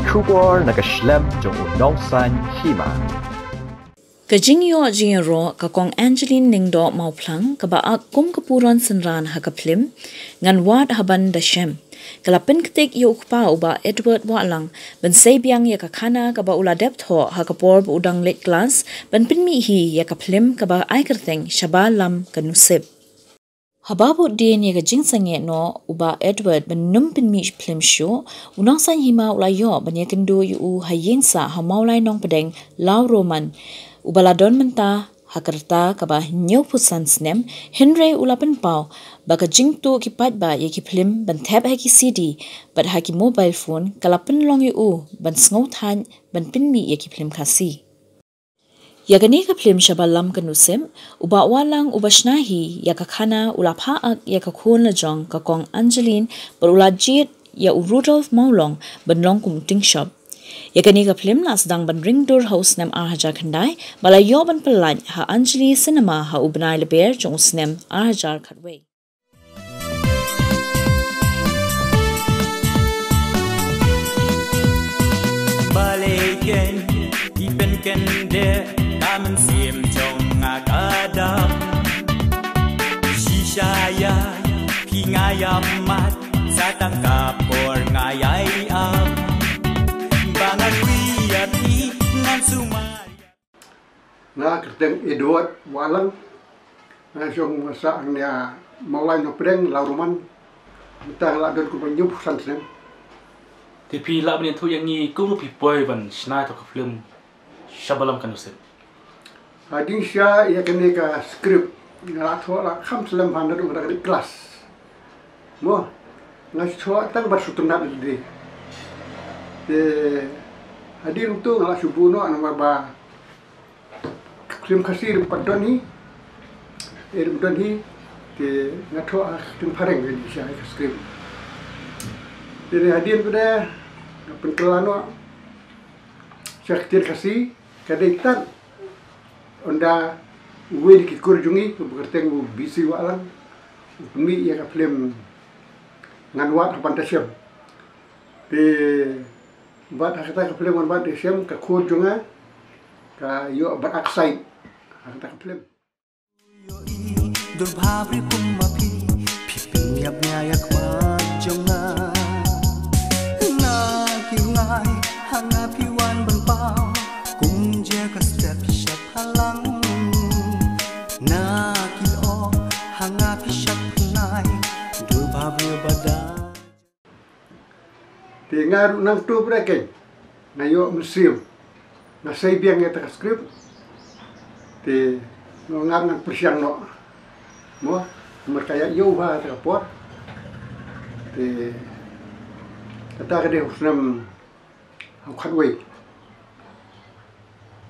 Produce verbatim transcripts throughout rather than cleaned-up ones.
Khubor na ka shlem jong u Nongsaiñ Hima. Ka jingïoh jingïaroh ka Kong Angeline Lyngdoh Mawphlang kaba ak kum ka puron synran ha ka phlim Ngan Wad Haban Da Shem ka la pynktik ïa u kpa u Bah Edward Wahlang ban sei biang ïa ka khana kaba u la dep thoh ha ka por ba u dang leit klas ban pynmih hi ïa ka phlim kaba ai kyrteng Shaba Lam Ka Nusip. Haba bud dien ïa ka jingsangeh noh u Bah Edward ban nym pynmih phlim shuh, u Nongsaiñ Hima u la ïoh ban ïakynduh ïa u ha ïing sah ha Mawlai Nongpdeng, Lawriew Man, uba la don mynta ha ka rta kaba hynñiewphew san snem, hynrei u la pynpaw ba ka jingtuh ki paidbah ïa ki phlim ban thep ha ki C D bad ha ki mobile phone ka la pynlong ïa u ban sngewthait ban pynmih ïa ki phlim Khasi. Ïa kane ka phlim Shaba Lam Ka Nusip, u Bah Wahlang uba shna hi ïa ka khana u la phah ak ïa ka khun lajong ka Kong Angeline bad u la jied ïa u Rudolph Mawlong ban long kum u tyngshop. Ïa kane ka phlim la sdang ban ring dur ha u snem ar hajar khyndai bad la ïoh ban pyllait ha Anjali Cinema ha u bnai Lber jong u snem ar hajar khatwei. Balei ken i pynkyndit ka mynsiem jong nga ka dap? Shisha ïa phi nga ïa mad, sa tang ka por nga ïa ap. Ba ngan wi ïa phi ngan sumar. Nga kyrteng Edward Wahlang. Nga shong sah hangne ha Mawlai Nongpdeng, Lawriew Man. Mynta nga la don kumba hynñiewphew san snem. Te phi lah ban ïathuh ïa ngi kumno phi poi ban shna ïa ka phlim Shaba Lam Ka Nusip? Hadien sha ïa kane ka script nga la thoh la kham slem ha naduh nga dang dei klas. Mo, nga thoh tang bad shu tynnat lade. Te hadien to nga la shu buh noh namar ba ka phlim Khasi ruh pat don hi. Eh, ruh don hi. Te nga thoh ha ka ktien phareng, ka dei sha ka script. Te hadien pat de nga pynkylla noh sha ka ktien Khasi, ka dei tad ynda uwei na ki kur jong ngi uba kyrteng u B C Wahlang u pynmih ïa ka phlim Ngan Wad Haban Da Shem. Te bad ha kata ka phlim Ngan Wad Da Shem ka khun jong nga ka ïoh ban ak side ha kata ka phlim. Dur bha bri kum ma phi, phi pynïap nia ïa khmat jong nga. Na ki ngai ha nga phi wan ban paw, kum je ka step shap halang. Na ki o ha nga phi shap nai, dur bha bri badai. Te nga ruh nangto bad ken nga ïoh mynsiem, nga sei biang ïa kata ka script. Te nga ngat ngan pyrshang noh mo, namar ka ïa ïoh ha kata ka por. Te kata ka dei u snem ha u khatwei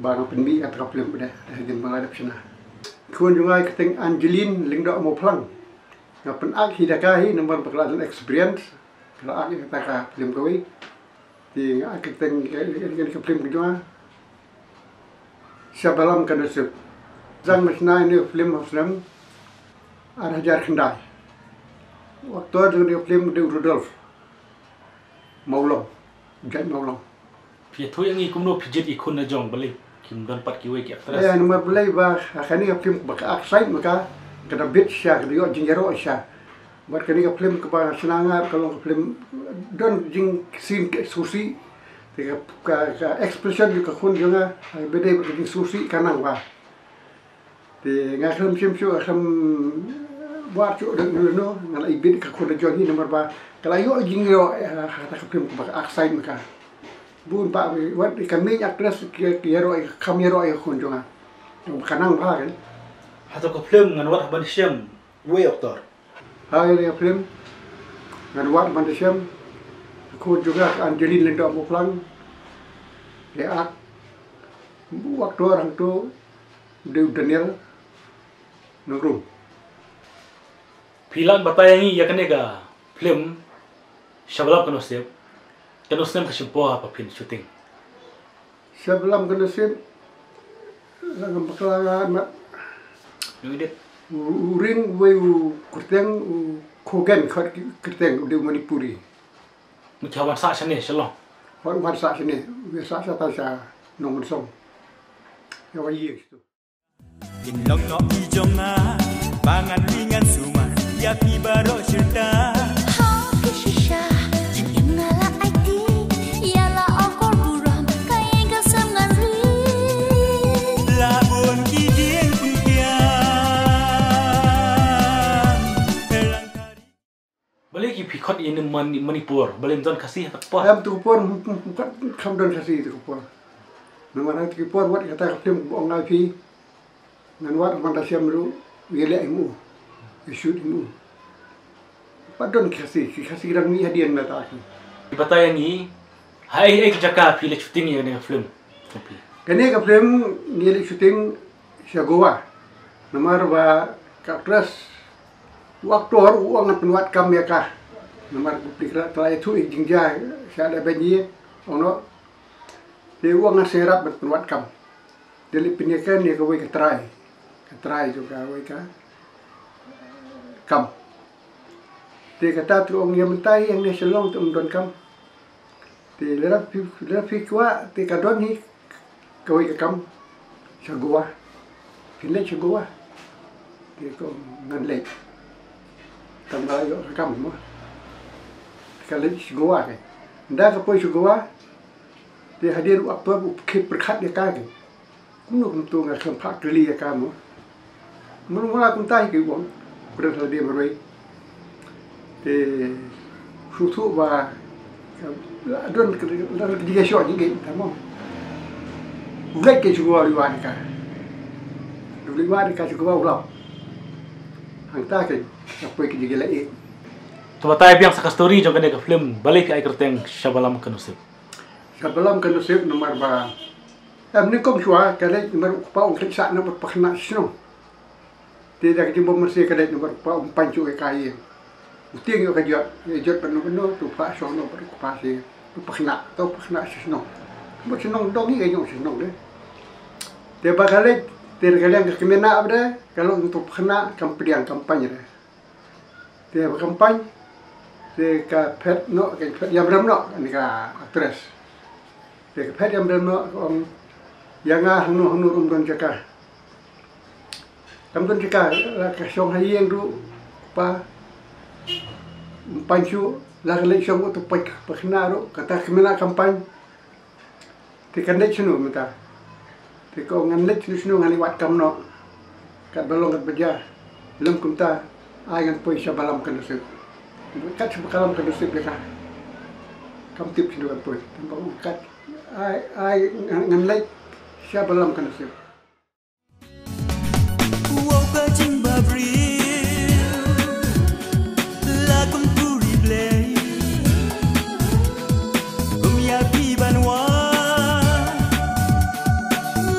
ba nga pynmih ïa kata ka phlim pat de, te hadien ba nga la dep shna. Khun jong nga ka kyrteng Angeline Lyngdoh Mawphlang. Nga pyn-ak hi da ka hi namar ba ka la don experience. Ka la ak ïa kata ka phlim kawei. Te nga ak ïa kata ka phlim ka jong nga Shaba Lam Ka Nusip. Zang ma shna ïa ka phlim ha u snem ar hajar khyndai. U actor jong ka phlim u dei u Rudolph Mawlong, Jait Mawlong. Phi ïathuh ïa ngi kumno phi jied ïa ki khun la jong, balei kim don pat kiwei ki actress? Eh, namar balei ba ha kane ka phlim ba ka ak side ma ka, ka da bit shisha, ka da ïoh jingïaroh shisha. Bad kane ka phlim kaba shna nga ka long ka phlim don jingsngewsih. Te ka, ka, ka expression jong ka khun jong nga, ha ba dei bad ka jingsngewsih ka nang bha. Te nga khlem shim shuh, khlem wad shuh dei no no, nga la ibit ka khun da jong hi namar ba ka la ïoh jingïaroh, eh, ha kata ka phlim kaba ka ak side ma ka. Bun ba wat ka main actress ki, ki ïaroh, kam ïaroh ïa ka khun jong nga. Ka nang bha kan. Hato ka phlim Ngan Wad Haban Da Shem, uwei actor? Ha ïa ka phlim Ngan Wad Haban Da Shem, ka khun jong nga ka Angeline Lyngdoh Mawphlang. Ïa ak, u actor hangto u dei u Daniel Nongrum. Phi lah ban batai ïa ngi ïa kane ka phlim Shaba Lam Ka Nusip, katno snem ka shim por haba phin shooting? Shaba Lam Ka Nusip la ngam bakla nga mat. Ngi dep. U, u ring uwei u kyrteng u Khogen, khot kyrteng u dei u Manipuri. Ngi ki hawan sah shane shalong. Wat, wat sah shane, wat sah sha tai sha Nongmynsong. Ïa wa ïing shitu. Kin long noh ki jong nga, ba ngan ri ngan sumar, ïa phi baroh shirta. Hau ki shisha, jingim nga la aiti, ïa la ong kor burom, ka ïing ka sem ngan ri. La bun ki dieng pynkiang, lang kari. Balei ki phi khot ïa ni Mani-, Manipur? Balei ym don Khasi ha ka por? Em, tu ka por, m-, m-, m-, kam don Khasi tu ka por. Namar ha tu ka por, wat kata ka film ba ong ai phi. Ngan wad man da shem ruh, ïa leh ïa u. Ïa shoot ïa u. Pat don Khasi, ki Khasi ki dang mih hadien na ta ki. Batai ïa ngi, ha ei ei ki jaka phi leh shooting ïa kane ka film? Kane ka film ngi leh shooting sha Goa. Namar ba ka actress, u actor u ong ngan pynwad kam ïa ka. Namar u pli kra tla ïathuh ïa jingjia sha da benji ong noh. Te u ong ngan sngewrap ban pynwad kam. Te leh pynïaken ïa kawei ka trai. Ka trai jong kawei ka kam. Te kata te u ong ïa mynta ïa ngi sha long te ym don kam. Te lada phi, lada phi kwah, te ka don hi kawei ka kam sha Goa. Phin leit sha Goa. Te ka ong ngan leit. Tang ba la ïoh ka kam mo. Ka leit sha Goa ke. Ynda ka poi sha Goa. Te hadien u actor u pyrkhat ïa ka ke. Kumno kumto nga khlem phah kylli ïa ka mo. Mano mano kumta hi ki ong. Kren ha lade marwei. Te shu thuh ba la don ka, la don ka jingïasoh jingïeit ta mo. U leit ke shu wad ïa ka. U leit wad ka shu wad u lap. Hangta ke ka poi ka jingïaleh. To batai biang sa ka story jong kane ka film, balei phi ai kyrteng Sha Balam Ka Nusip? Sha Balam Ka Nusip namar ba Em, nyngkong shuwa ka leit namar u kpa u khlem sah namar pakhynnah sha shnong. Te da ka jingbym mynsiem ka leit namar u kpa um pan shuh ïa ka ïing. U tieng ïoh ka jot, ïa jot ban no ban no, tu pha shuwa no ban u kpa sha ïing. Tu pakhynnah, tu pakhynnah sha shnong. Bad shnong dong hi ka ïing sha shnong de. Te ba ka leit, te ka liang ka kmie nah ba de, ka long tu pakhynnah kam pdiang kam pan de. Te ba kam pan, te ka phet noh, ka phet ïam rem noh, kane ka actress. Te ka phet ïam rem noh, ka ong, ïa nga hangno hangno ruh ym don jaka. Kam don jaka, la ka shong ha ïing ruh, pa, ym pan shuh, la ka leit shong ruh, tu pa, pakhynnah ruh, kata ka kmie nah kam pan. Te kan leit shano mynta. Te ka ong ngan leit shano shano ngan ïa wad kam noh. Katba long katba jia. Lym kumta ai ngan poi sha Balam Ka Nusip. Kat sha Balam Ka Nusip ïa ka. Kam tip shano ngan poi. Tang ba ong kat ai, ai ngan, ngan leit sha Balam Ka Nusip. Wow ka jingbhabriew la kum puri blei. Kum ïa phi ban wad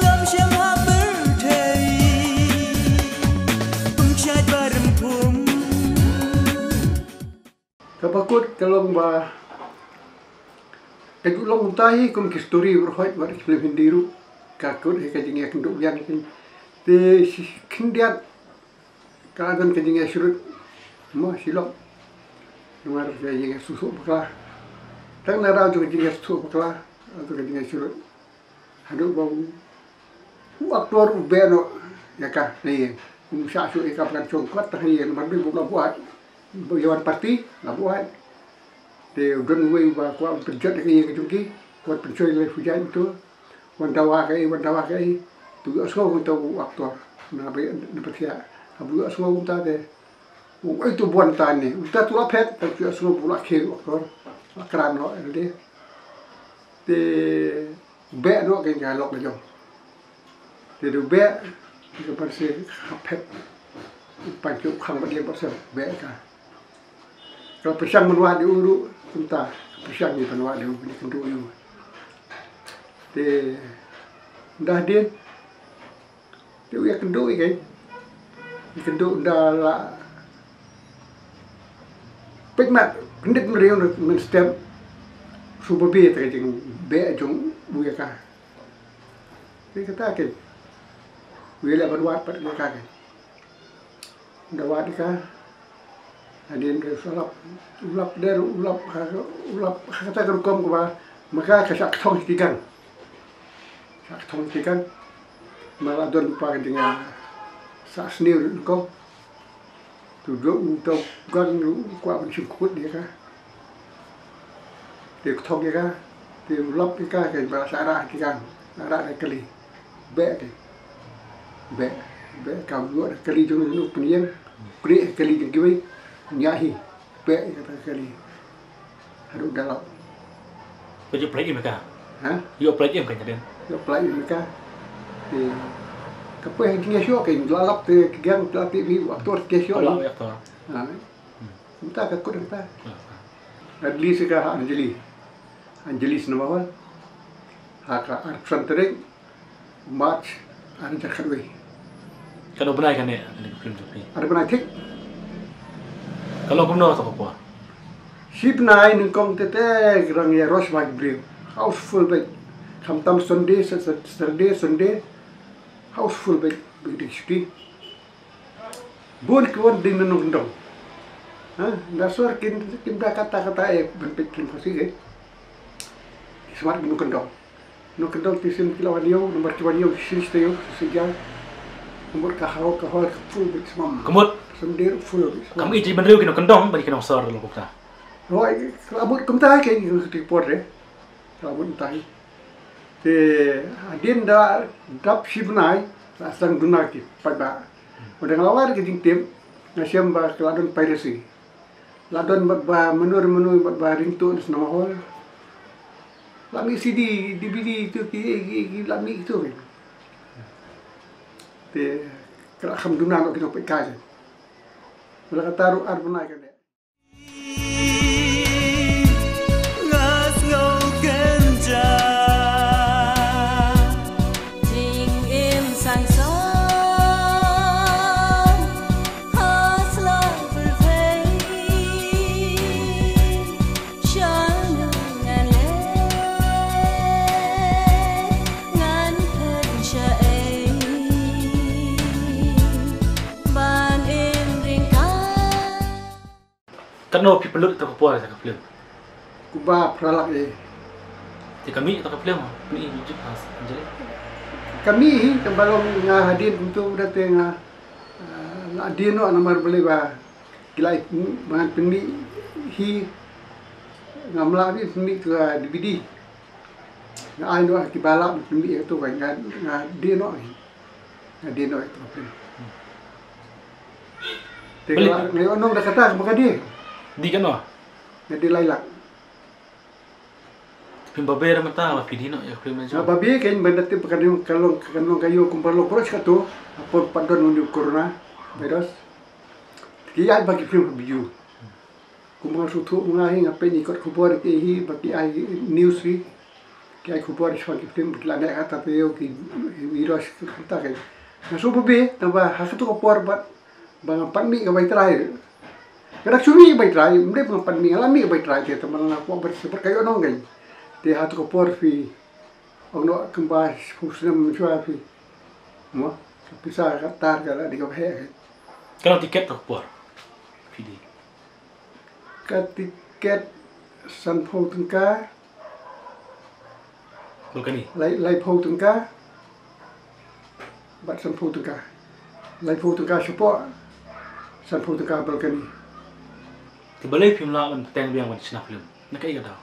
ngam shem ha pyrthei. Kum shait ba rem kum. Kaba kut ka long ba ka ju long kumta hi kum ki story baroh wat ki film Hindi ruh. Ka kut hi ka jingïakynduh biang hi. Te shi khyndiat ka don ka jingïasyrut mo shi lok. Namar ka jingïasyrut bakla. Tang na raw jong ka jingïasyrut bakla, raw jong ka jingïasyrut. Haduh ba u, u actor u beh noh ïa ka na ïing. Um shah shuh ïa ka ba kan shong kwat tang ha ïing namar dei ba u la buaid. Ba ïa wan party la buaid. Te u don uwei uba kwah ban pynjot ïa ka ïing ka jong ki. Kwah ban pynshoi lei phujain to. Wan dawa kaei, wan dawa kaei. Te u ïohsngew kumta u actor. Na ba, na ba thiah. Haba u ïohsngew kumta te u ai to buan ta ne. Uta tu la phet, te u ïohsngew u la khie u actor. La kran noh ïa lade. Te u beh noh kein ka lok la jong. Te u beh, te ka pynse ka phet. Pan shuh khang ba dei ba se beh ka. Ka pyrshang ban wad ïa u ruh, kumta. Ka pyrshang ïa ban wad ïa u, ban ïakynduh ïa u. Te, ynda hadien, Te u ïakynduh ïa ka. Ïakynduh ynda la peit mat, kyndit briew na mynstep. Shu babe te ka jingbeh jong u ïa ka. Te kata ka. U ïaleh ban wad pat ïa ka ka. Ynda wad ïa ka. Hadien ka u lap, u lap de, u lap ha, u lap ha kata ka rukom kaba Ma ka ka shah kthong ki gang. Shah kthong ki gang. Ma la don pa ka jingïasah sniew ruh ko. Tu duk u to gang ruh u kwah ban shim kut ïa ka. Te kthong ïa ka. Te u lap ïa ka ka ba shah rah ki gang. Rah ka kali. Beh te. Beh. Beh ka u ïoh da kali jong u pynïeng. Pynïeng kali jong kiwei. Ñiah hi. Beh ïa kata ka kali. Haduh da lap. Ka ju play im ka. Ha? Ïoh play im ka, Nyaden. Ïoh play im ka. Te ka poi ha jingïashoh ka, la lap te ki gang, la tip hi u aktor ki ïashoh. La hi u aktor. Ha. Mynta ka kut mynta. Ha. Nga release ka ha Anjali. Anjali Cinema Hall. Ha ka arphew san tarik March, ar hajar khatwei. Katno bnai kane, kane ka film jong phi? Ar bnai thik. Ka long kumno kata ka por? Shi bnai nyngkong te te rang ïa rush bha ki briew. Houseful bha. Khamtam Sunday, Sa-, Sa-, Saturday, Sunday. Houseful bha, bha ki dei shuti. Bun ki wan dei na nongkyndong. Ha, da sor kin, kin da kata kata eh ban peit film Khasi ke. Smat ki nongkyndong. Nongkyndong te sien ki la wan ïew, namar ki wan ïew sien sha taïew, sien sha jaiñ. Namar ka hall, ka hall ka full beit sma. Ka mut. Sendiri full beit sma. Kam ïeit bynriew ki nongkyndong bad ki nongsor ruh kumta. Hooid, ka la mut kumta ke, ki por de. Ka la mut kumta hi. Te hadien da dap shi bnai la sdang duna ki paidbah. Ynda nga la wad ka jingtip, nga shem ba ka la don piracy. La don bad ba mano mano bad ba ringtone na cinema hall. La mih C D, D V D tu ki, ki, ki la mih tu ki. Te ka la kham duna noh ki nongpeit kai. La kata ruh ar bnai ka dei. Katno phi pynlut ïa ka por ïa ka film? Kumba phra lak eh. Te ka mih ïa ka film, pynmih ïa ka film. Ka mih hi, tang ba long nga hadien kumto da te nga, ah, la dien noh namar balei ba ki la ban pynmih hi, ngam lah pynmih ka D V D. Nga ai noh ki ba lah pynmih ïa to ka, nga, nga dien noh hi. Nga dien noh ïa to ka film. Te nga ïoh nong da kata ka ma ka dei. Dei katno? Nga dei lai lak. Phim babe da mynta ba phi dei noh ïa ka film na jong. Nga babe kein ban da tip ba ka dei ka long, ka long ka ïoh kumba long kros kato. Hapor pat don u corona virus. Ki ïaid ba ki film ha Biju. Kumba nga sngewthuh ma nga hi, nga peit ïa ki kot khubor ki hi ba ki ai news hi. Ki ai khubor shaphang ki film ba ki la neh kata te ïoh ki virus kata kein. Nga sngewbha bha tang ba ha kato ka por bad ba ngam pat mih ka bai trai. Nga dak shu mih ka bai trai, ym dei ba ngam pat mih, nga la mih ka bai trai te tang ba nga kwah bad ka ïoh nong kein. Te ha kato ka por phi ong noh kumba shiphew snem shuwa phi. Mo, ka pisa ka tar ka la dei kaba heh kein. Ka long tiket kato ka por. Phi dei. Ka tiket sanphew tyngka. Balkani. Lai, laiphew tyngka. Bad sanphew tyngka. Laiphew tyngka shapoh. Sanphew tyngka balkani. Te balei phim lah ban bteng biang ban shna film? Na kaei ka daw?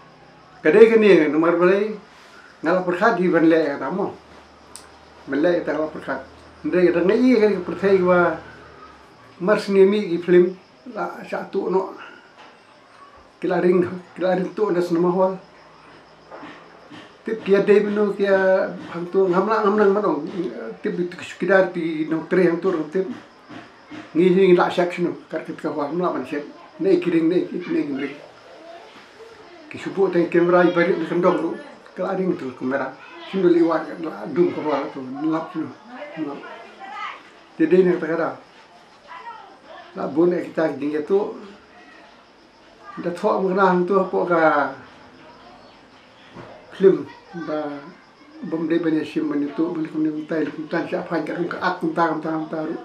Ka dei kane namar balei nga la pyrkhat hi ban leh kata mo. Ban leh kata nga la pyrkhat. Hynrei kata nga i kane ka pyrthei ba mar snem mih ki film. La shah tuh noh. Ki la ring, ki la ring tuh na cinema hall. Tip ki ïa dei mano ki ïa hangto ngam lah ngam nang mano. Tip ki chowkidar ki nongtrei hangto ruh tip. Ngi hi ngi lah check shano kat kit ka hall ngam lah ban check. Ne ki ring ne ki ne ki ring. Ki shu buh tang camera i barit na kyndong ruh. Ka la ring tu camera. Shano lei wad ka la dum ka hall tu. Lap shano. Lap. Te dei na kata ka daw. La bun ïa kita ki jingïathuh. Da thoh mynta hangto hapoh ka film ba bym dei ban ïashim ban ïathuh ban kumne kumtai kumtan sha phain ka rum ka ak kumta kumta kumta ruh.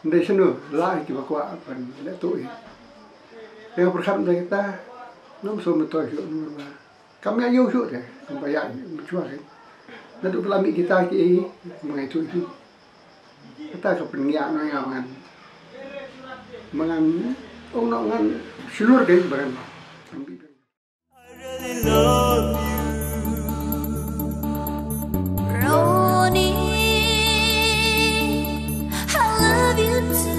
Ndei shano la ïa kiba kwah ban leh tuh ïa. Ïa ka pyrkhat mynta kita ngam sngewthuh shuh namar ba Kam ïa ïoh shuh te, kam ba ïa mynshuwa te. Naduh ba la mih kita ki ei, ma ngi tu itu. Kata ka pynïaid noh ïa ba ngan, ba ngan ong noh ngan shlur te ba ngan. I really love you. Ronnie, I love you too.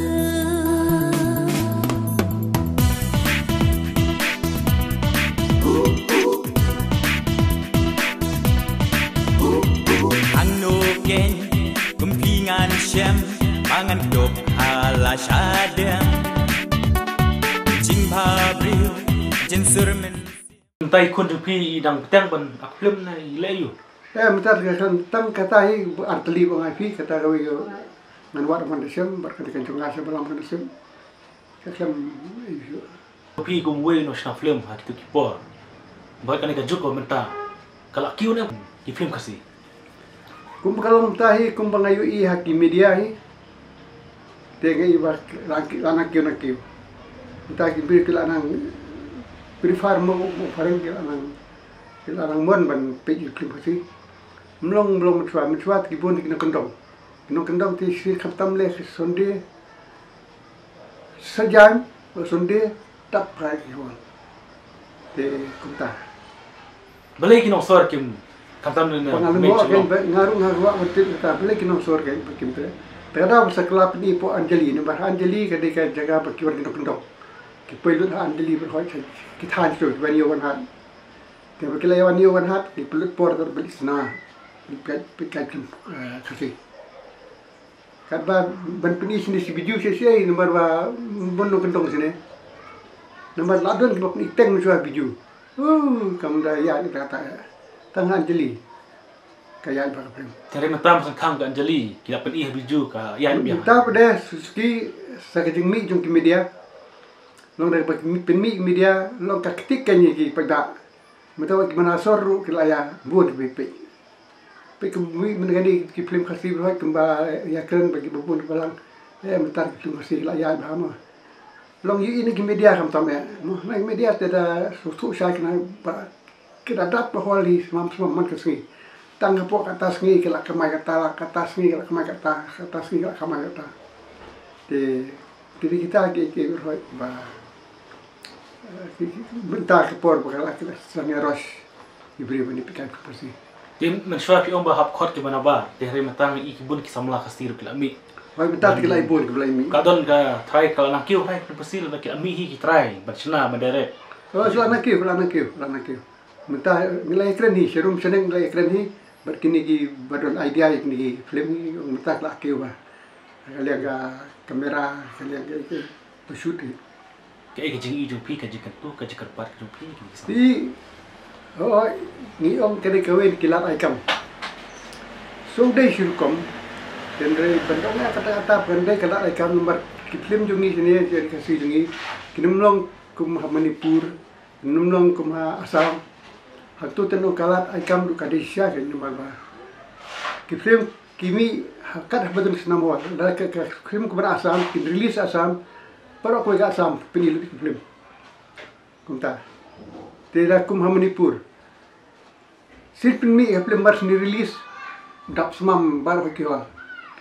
Hangno keiñ kum phi ngan shem, ba ngan dok ha la shadem. Jingbhabriew, jingsyrmen. Mynta i khun jong phi i dang bteng ban act film ne i leh aiu? Eh, mynta ka khan tang kata hi ar tylli ba ngai phi, kata kawei ka ngan wad ban da shem, bad kata ka jong nga sha balang ban da shem. Ka khlem aiu. Phi kum wei na shna film ha kitu ki por. Bad kane ka juk ba mynta ka la kiew ne ki film Khasi. Kumba ka long mynta hi, kumba nga ïohi ha ki media hi. Te nga ïohi ba la, la nang kiew, nang kiew. Mynta ki briew ki la nang prefer mo, mo phareng ki la nang, ki la nang mon ban peit ïa ki film Khasi. Mlong, mlong mynshuwa, mynshuwa te ki bun te ki nongkyndong. Ki nongkyndong te shi khamtam le ki Sunday. Sajan, Sunday, tap phai ki hol. Te kumta. Balei ki nongsor kim khamtam ne? Pang alu mo ken ba nga ruh nga ruh ba tip kata balei ki nongsor ken ba kim te. Te da ba sa kla pyni po Anjali ne ba Anjali ka dei ka jaka ba ki wan ki nongkyndong. Ki poi lut ha Anjali ba hoi ki than shu ki ban ïoh wan hat. Te ba ki la ïoh wan ïoh wan hat ki pynlut por ter beli sna. Pynkai pynkai kim Khasi. Katba ban pyni shane shi Biju shi shi namar ba bun nongkyndong shane. Namar la don kiba pyni teng mynshuwa Biju. Uh, kam da ïaid kata. Tang ha Anjali. Ka ïaid ba ka pynlong. Te hynrei mynta ba sa khang ka Anjali ki la pyni ha Biju ka ïaid biang. Mynta pat de suki sa ka jingmih jong ki media. Long da ba pynmih media long ka ktik ka ngi ki paidbah. Mynta wat ki manager ruh ki la ïa bun ki peit. Peit ki movie mynta kane ki film Khasi ba hoi kumba ïa kren ba ki ba bun ki balang. Eh, mynta ki film Khasi ki la ïa bha mo. Long ïohi na ki media khamtam eh. Mo na ki media te da shu shu shai kane ba ki da dap ba hol hi sngewbha sngewbha man ka sngi. Tang hapoh kata sngi ki la kamai kata, kata sngi ki la kamai kata, kata sngi ki la kamai kata. Te Ki dei kita ki, ki hoi ba, eh, ki, ki, mynta ka por ba ka la ki la sdang ïa rush. Ki briew ban ïa pyrkhat ka pusi. Te mynshuwa phi ong ba hap khot kiba nabar, te hynrei mynta ngi i ki bun ki samla Khasi ruh ki la mih. Hoi mynta ki la i bun ki la mih. Ka don ka trai ka la nang kiew hoi ka pusi la ki la mih hi ki trai ban shna ban direct. Oh, ki la nang kiew, ki la nang kiew, ki la nang kiew. Mynta ngi la ïakren hi, sharum shaneng ngi la ïakren hi, bad kine ki ba don idea ïa kine ki film hi, mynta ki la kiew ba. Ka liang ka kamera, ka liang ka, ka, ka shoot hi. Kaei ka jingïohi jong phi, ka jingkyntu, ka jingkyrpad jong phi, ka jingkyrpad. Phi, hooid, ngi ong ka dei kawei na ki lad ai kam. Shu dei shi rukom, hynrei ban ong ïa kata kata ban dei ka lad ai kam namar ki film jong ngi shane, jong ka Khasi jong ngi, kin ym long kum ha Manipur, Kin ym long kum ha Assam. Hangto te nong ka lad ai kam ruh ka dei shisha kein namar ba ki film ki mih ha kat haba don ki snam hall. Lada ka, ka film kaba na Assam kin release Assam, baroh kawei ka Assam pyni lut ki film. Kumta. Te da kum ha Manipur. Sien pynmih ïa ka film ba sien release, dap smam baroh ki hall.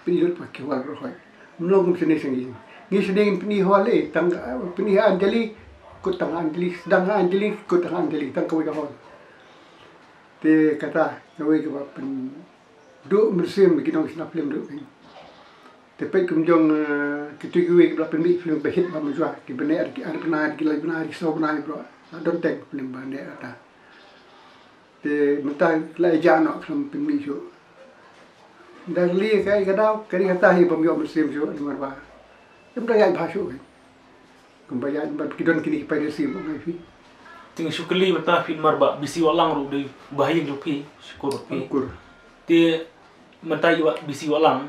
Pyni lut ba ki hall baroh hoi. Ym long kum shane sha ngi. Ngi shane ngin pyni hall eh, tang, eh, pyni ha Anjali, kut tang ha Anjali, sdang ha Anjali, kut tang ha Anjali, tang kawei ka hall. Te kata kawei kaba pynduh mynsiem ki nongshna film ruh. Te peit kum jong, eh, kito kiwei kiba la pynmih film ba hit ba mynjur, kiba neh ar ki ar bnai, ki lai bnai, ki saw bnai baroh. La don teng film ba neh ata. Te mynta la ïa jah noh khlem pynmih shuh. Da li ka ka daw ka ri kata hi bym ïoh mynsiem shuh namar ba ym da ïaid bha shuh. Kumba ïaid ba ki don kine ki piracy ba ngai phi. Te nga shu kylli mynta phi namar ba Bisi Wahlang ruh dei ba ha ïing jong phi, sha kur phi. Kur. Te mynta i Bisi Wahlang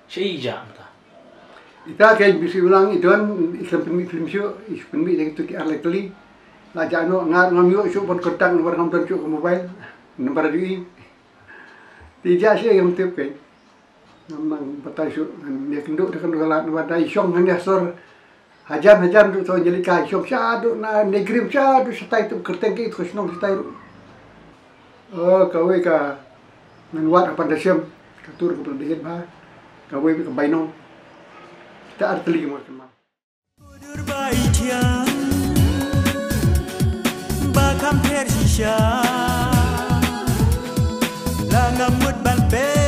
Shaei i jah mynta? Ita ka Bisi Wahlang i don i khlem pynmih film shuh, i pynmih da kito ki ar lai tylli. La jah noh, nga ngam ïoh shuh ban contact number, ngam don shuh ka mobile number jong i. Te i jah shaei ngam tip kein. Ngam nang batai shuh, ngan ïakynduh da kano ka lad, namar da i shong hangne ha sor. Hajan hajan ruh to Anjali ka i shong shaduh na NEIGRIHMS shaduh shatai, to kyrteng ka i to ka shnong shatai ruh. Oh, kawei ka ngan wad ha pan da shem, ka tur ka pyndiat bha, kawei ka bainong. Ta artylli ka mut kan ma. Dur bai thiang ba kham pher shisha, la ngam mut ban pe